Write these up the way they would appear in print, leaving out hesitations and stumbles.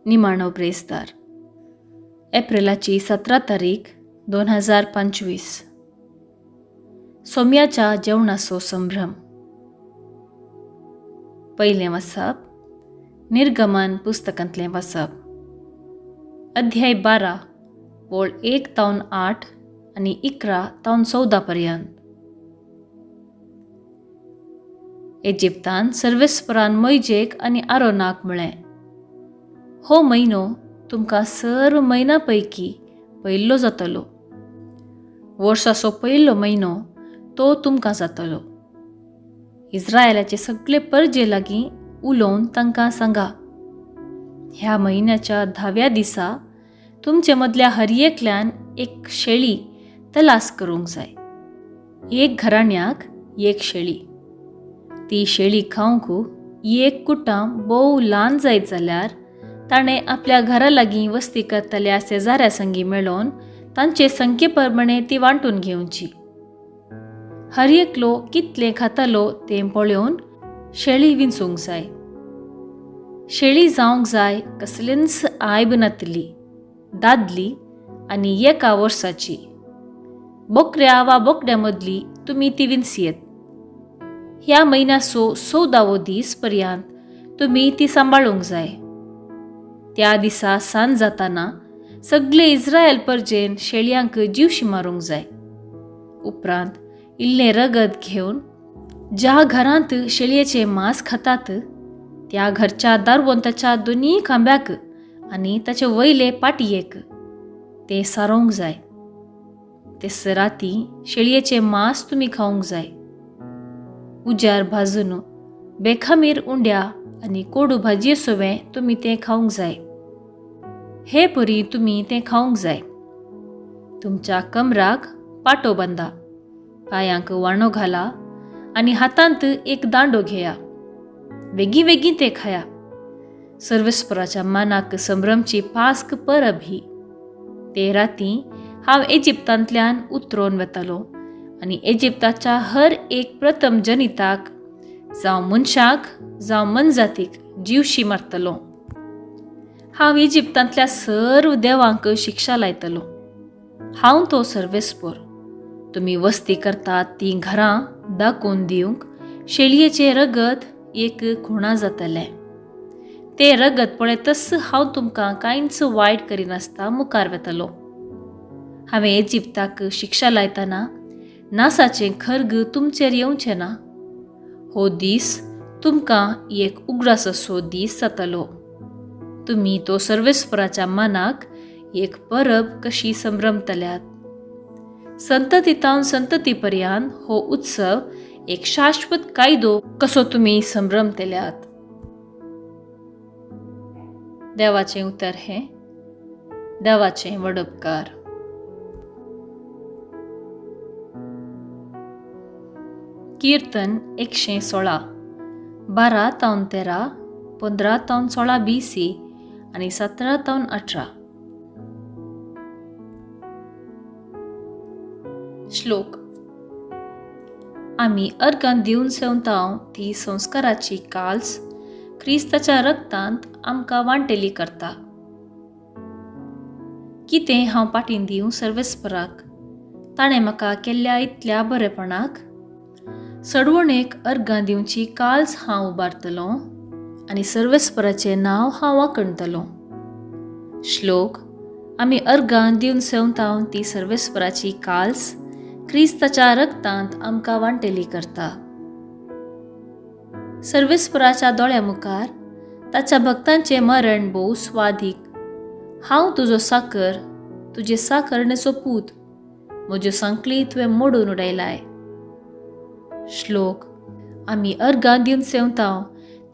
निमाणो ब्रेस्तार, एप्रिलाची 17 तारीख 2025. सोम्याच्या जेवणाचो संभ्रम. पयलें वाचप निर्गमन पुस्तकांतलें वाचप, अध्याय 12 वळ 1 तावन 8 आनी 11 तावन 14 पर्यंत. इजिप्तान सर्वेस्परान मोयजेक आनी आरोनाक म्हळें, हो म्हयनो तुमकां सर्व म्हयन्या पैकी पयलो जातलो. वर्साचो पयलो म्हयनो तो तुमकां जातलो. इस्रायलाचे सगळे परजे लागीं उलोवन तांकां सांगा, ह्या म्हयन्याच्या 10व्या दिसा तुमचे मदल्या हर एकल्यान एक शेळी तलास करूंक जाय. एक घराण्याक एक शेळी. ती शेळी खावंक एक कुटाम भोव ल्हान जायत जाल्यार ताणें आपल्या घरा लागीं वस्ती करतल्या शेजाऱ्या संगी मेळोवन तांचे संख्ये प्रमाणे ती वांटून घेवची. हर एकलो कितलें खातालो तें पळोवन शेळी विंचूंक जाय. शेळी जावंक जाय कसलेंच आयब नातली, दादली आनी एका वर्साची. बोकड्या वा बोकड्या मदली तुमी ती विंचयेत. ह्या म्हयन्याचो 14वो दीस पर्यंत तुमी ती सांबाळूंक जाय. त्या दिसा सांज जाताना सगळे इस्रायल परजेन शेळयांक जिवशी मारूंक जाय. उपरांत इल्लें रगत घेवन ज्या घरांत शेळयेचें मांस खातात त्या घरच्या दारवंताच्या दोनूय खांब्याक आनी ताचे वयले पाटयेक तें सारोवंक जाय. ते राती शेळयेचें मांस तुमी खावंक जाय. उज्यार भाजून बेखामीर उंड्या आनी कोडू भाजये सोवें तुमी तें खावंक जाय. हे परी तुमी तें खावंक जाय. तुमच्या कमराक पाटो बांदा, पांयांक वाणो घाला आनी हातांत एक दांडो घेया. वेगीं वेगीं तें खाया. सर्वेस्पराच्या मानाक संभ्रमची पास्क परब ही. ते राती हांव इजिप्तांतल्यान उतरोवन वतालो आनी इजिप्ताच्या हर एक प्रथम जनिताक, जावं मनशाक जावं मनजातीक, जिवशी मारतलो. हांव इजिप्तांतल्या सर्व देवांक शिक्षा लायतलो. हांव तो सर्वेस्पोर. तुमी वस्ती करतात तीं घरां दाखोवन दिवंक शेळयेचें रगत एक खुणा जातलें. तें रगत पळयतच हांव तुमकां कांयच वायट करिनासतना मुखार वतलो. हांवें इजिप्ताक शिक्षा लायतना नासाचें खर्ग तुमचेर येवचें ना. हो दीस तुमकां एक उगडास असो दीस जातलो. तुमी तो सर्वेस्पराच्या मनाक एक परब कशी संभ्रमतल्यात. संतती तावन संतती पर्यंत हो उत्सव एक शाश्वत कायदो कसो तुमी संभ्रमतल्यात. देवाचें उतर हें देवाचें वडपकार. कीर्तन 116, 12 तावन 13, 15 तावन 16 BC आनी 17 तावन 18. श्लोक. आमी अर्गां दिवन सेवतांव ती संस्काराची काल्स क्रिस्ताच्या रक्तांत आमकां वांटेली करता. कितें हांव पाटीन दिवं सर्वेस्पराक, ताणें म्हाका केल्ल्या इतल्या बरेपणाक? सडवणेक अर्गां दिवची काल्स हांव उबारतलो आनी सर्वेस्पराचें नांव हांव वाखणतलो. श्लोक. आमी अर्गां दिवन सेवतांव ती सर्वेस्पराची काल्स क्रिस्ताच्या रक्तांत आमकां वांटेली करता. सर्वेस्पराच्या दोळ्या मुखार ताच्या भक्तांचें मरण भोव स्वादीक. हांव तुजो साकर, तुजे साकरणेचो पूत, म्हज्यो सांकली तुवें मोडून उडयलाय. श्लोक. आमी अर्गां दिवन सेवतांव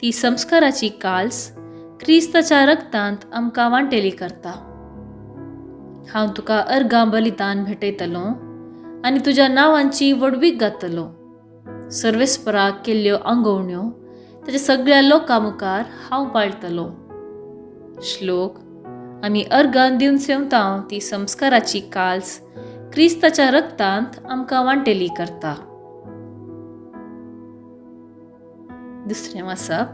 ती संस्काराची काल्स क्रिस्ताच्या रक्तांत आमकां वांटेली करता. हांव तुका अर्गां बलिदान भेटयतलो आनी तुज्या नांवांची व्हडवीक गातलो. सर्वेस्पराक केल्ल्यो आंगवण्यो ताच्या सगळ्या लोकां मुखार हांव पाळटलो. श्लोक. आमी अर्गां दिवन सेवतांव ती संस्काराची काल्स क्रिस्ताच्या रक्तांत आमकां वांटेली करता. दुसरें वाचप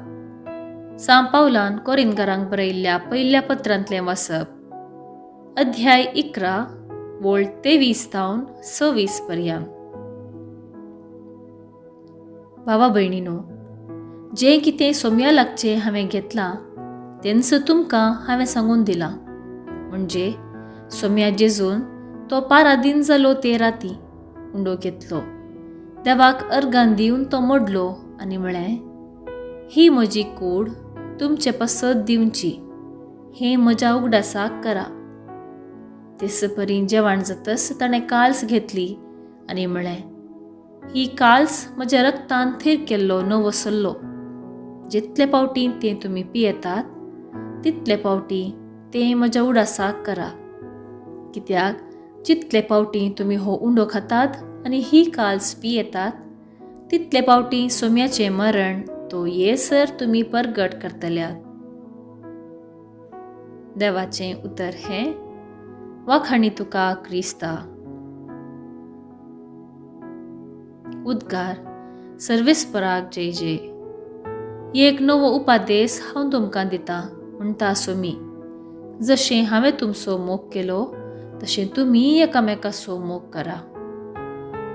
सां पावलान कोरिनकारांक बरयल्ल्या पयल्या पत्रांतलें वाचप, अध्याय 11 वोळ 23 थावन 26 पर्यंत. भावा भयणीनो, जें कितें सोम्या लागचें हांवें घेतलां तेंच तुमकां हांवें सांगून दिलां. म्हणजे सोम्या जेजून तो पारादीन जालो ते राती उंडो घेतलो, देवाक अर्गान दिवन तो मोडलो आनी म्हळें, ही म्हजी कूड तुमचे पासत दिवची, हें म्हज्या उगडासाक करा. तेच परी जेवण जातच ताणें काल्स घेतली आनी म्हळें, ही काल्स म्हज्या रक्तान थीर केल्लो नवो सल्लो, जितले पावटी तें तुमी पियेतात तितले पावटी तें म्हज्या उडासाक करा. कित्याक जितले पावटी तुमी हो उंडो खातात आनी ही काल्स पियेतात तितले पावटी सोम्याचें मरण तो येसर तुमी परगट करतल्यात. देवाचें उतर हें. वाखाणी तुका क्रिस्ता. उद्गार सर्वेस्पराक जय जय. एक नवो उपादेस हांव तुमकां दितां म्हणटा सोमी, जशें हांवें तुमचो मोग केलो तशें तुमी एकामेकाचो मोग करा.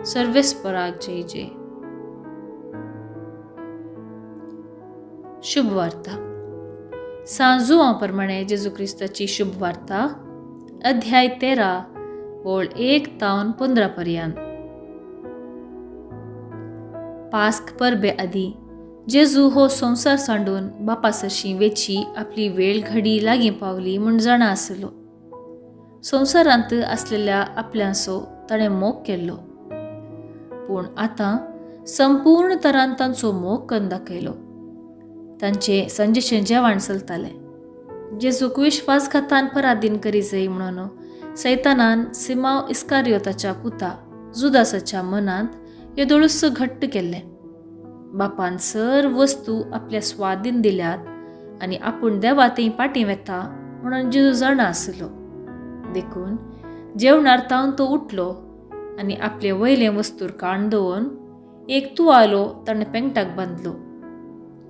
सर्वेस्पराक जय जय. शुभ वार्ता. सां जुआंव प्रमाणे जेजू क्रिस्ताची शुभ वार्ता, अध्याय 13 वोळ 1 तावन 15 पर्यंत. पास्क परबे आदी जेजू हो संवसार सांडून बापा सरशीं वेची आपली वेळ घडी लागीं पावली म्हूण जाणा आसलो. संवसारांत आसलेल्या आपल्यांचो ताणें मोग केल्लो, पूण आतां संपूर्ण तरान तांचो मोग करून दाखयलो. तांचें सांजेचें जेवण चलतालें. जेजूक विश्वासघातान परादीन करी जाय म्हणून सैतानान सिमाव इस्कारियोताच्या पुता जुदासाच्या मनांत येदोळूच घट्ट केल्लें. बापान सर्व वस्तू आपल्या स्वाधीन दिल्यात आनी आपूण देवा थंय पाटी वेता म्हणून जेजू जाणा आसलो. देखून जेवणार तावन तो उठलो आनी आपले वयलें वस्तूर काण दवरून एक तुवालो ताणें पेंगटाक बांदलो.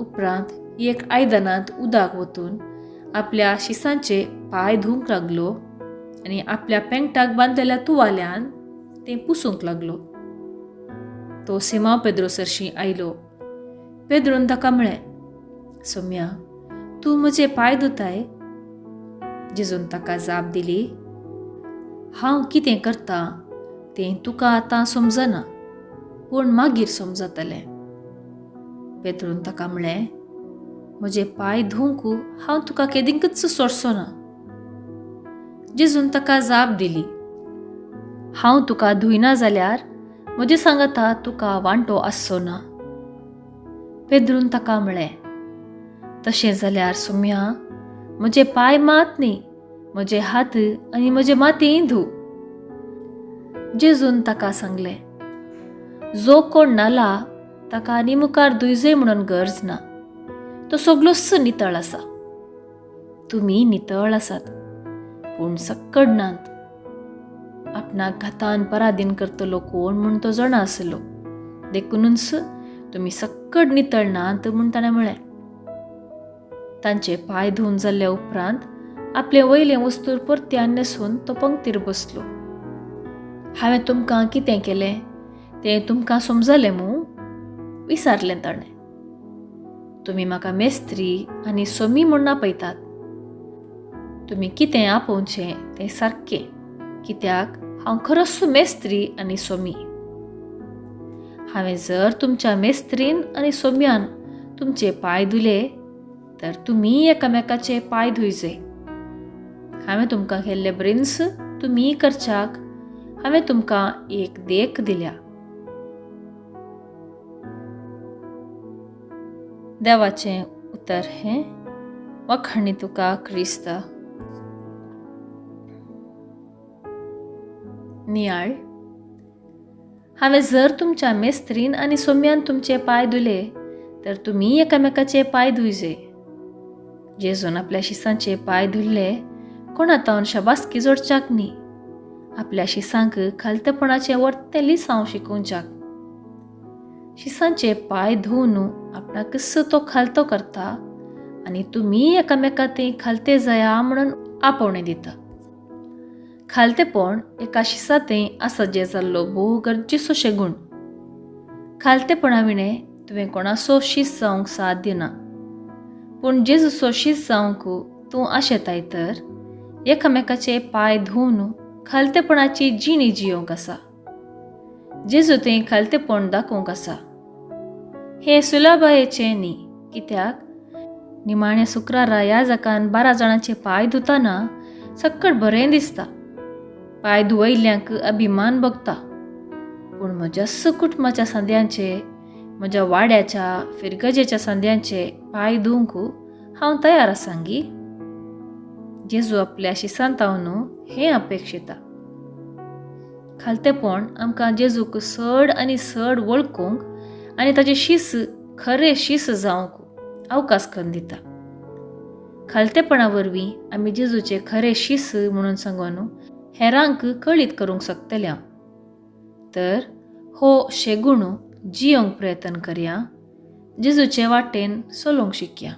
उपरांत एक आयदनांत उदक वतून आपल्या शिसांचे पांय धुवंक लागलो आनी आपल्या पेंगटाक बांदलेल्या तुवाल्यान तें पुसूंक लागलो. तो सिमांव पेद्रो सरशीं आयलो. पेद्रोन ताका म्हळें, सोम्या, तूं म्हजे पांय धुताय? जेजून ताका जाप दिली, हांव कितें करतां तें तुका आतां समजना, पूण मागीर समजतलें. पेद्रोन ताका म्हळें, म्हजे पांय धुवंक हांव तुका केदींकच सोडचो ना. जेजून ताका जाप दिली, हांव तुका धुयना जाल्यार म्हजे सांगाता तुका वांटो आसचो ना. पेद्रून ताका म्हळें, तशें जाल्यार सोम्या, म्हजे पांय मात न्ही, म्हजे हात आनी म्हजे माथेंय धू. जेजून ताका सांगलें, जो कोण न्हाला ताका आनी मुखार धुयजय म्हणून गरज ना, तो सगलोच नितळ आसा. तुमी नितळ आसात पूण सक्कड नात. आपणाक घातान परादीन करतलो कोण म्हूण तो जाणा आसलो, देखूनच तुमी सक्कड नितळ नात म्हूण ताणें म्हळें. तांचे पांय धुवन जाल्ल्या उपरांत आपले वयलें वस्तूर परत्यान न्हेसून तो पंक्तीर बसलो. हांवें तुमकां कितें केलें तें तुमकां समजलें मूं? विचारलें ताणें. तुमी म्हाका मेस्त्री आनी सोमी म्हूण आपयतात. तुमी कितें आपोवचें तें सारकें, कित्याक हांव खरोच मेस्त्री आनी सोमी. हांवें जर तुमच्या मेस्त्रीन आनी सोम्यान तुमचे पांय धुले तर तुमी एकामेकाचे पांय धुयजे. हांवें तुमकां केल्ले ब्रिन्स तुमी करच्याक हांवें तुमकां एक देख दिल्या. देवाचें उतर हें. वाखाणी तुका क्रिस्ता. नियाळ. हांवें जर तुमच्या मेस्त्रीन आनी सोम्यान तुमचे पांय धुले तर तुमी एकामेकाचे पांय धुयजे. जेजून आपल्या शिसांचे पांय धुल्ले कोणा तावन शाबासकी जोडच्याक न्ही, आपल्या शिसांक खालतेपणाचें वर्तें लिसांव शिकोवच्याक. शिसांचे पांय धुवन आपणाकच तो खालतो करता आनी तुमी एकामेका थंय खालते जाया म्हणून आपोवणें दिता. खालतेपण एका शिसा थंय आसजे जाल्लो भोव गरजेचो शेगूण. खालतेपणा विणें तुवें कोणाचो शीस जावंक साध्य ना. पूण जेजूचो शीस जावंक तूं आशेताय तर एकामेकाचे पांय धुवन खालतेपणाची जिणी जियोवंक आसा. जेजू थंय खालतेपण दाखोवंक आसा. हें सुलभायेचें न्ही, कित्याक निमाण्या शुक्रारा ह्या जाकान 12 जाणांचे पांय धुतना सक्कड बरें दिसता. पांय धुवयल्ल्यांक अभिमान भोगता. पूण म्हज्या कुटुंबाच्या सांद्यांचे, म्हज्या वाड्याच्या फिरगजेच्या सांद्यांचे पांय धुवंक हांव तयार आसांगी? जेजू आपल्या शिसांतावन हें अपेक्षिता. खालतेपण आमकां जेजूक चड आनी चड वळखूंक आनी ताचे शीस खरे शीस जावंक अवकाश करून दिता. खालतेपणा वरवीं आमी जेजूचे खरे शीस म्हणून सांगून हेरांक कळीत करूंक शकतले. तर हो शेगुण जियोंक प्रयत्न करया, जेजूचे वाटेन चलोवंक शिकया.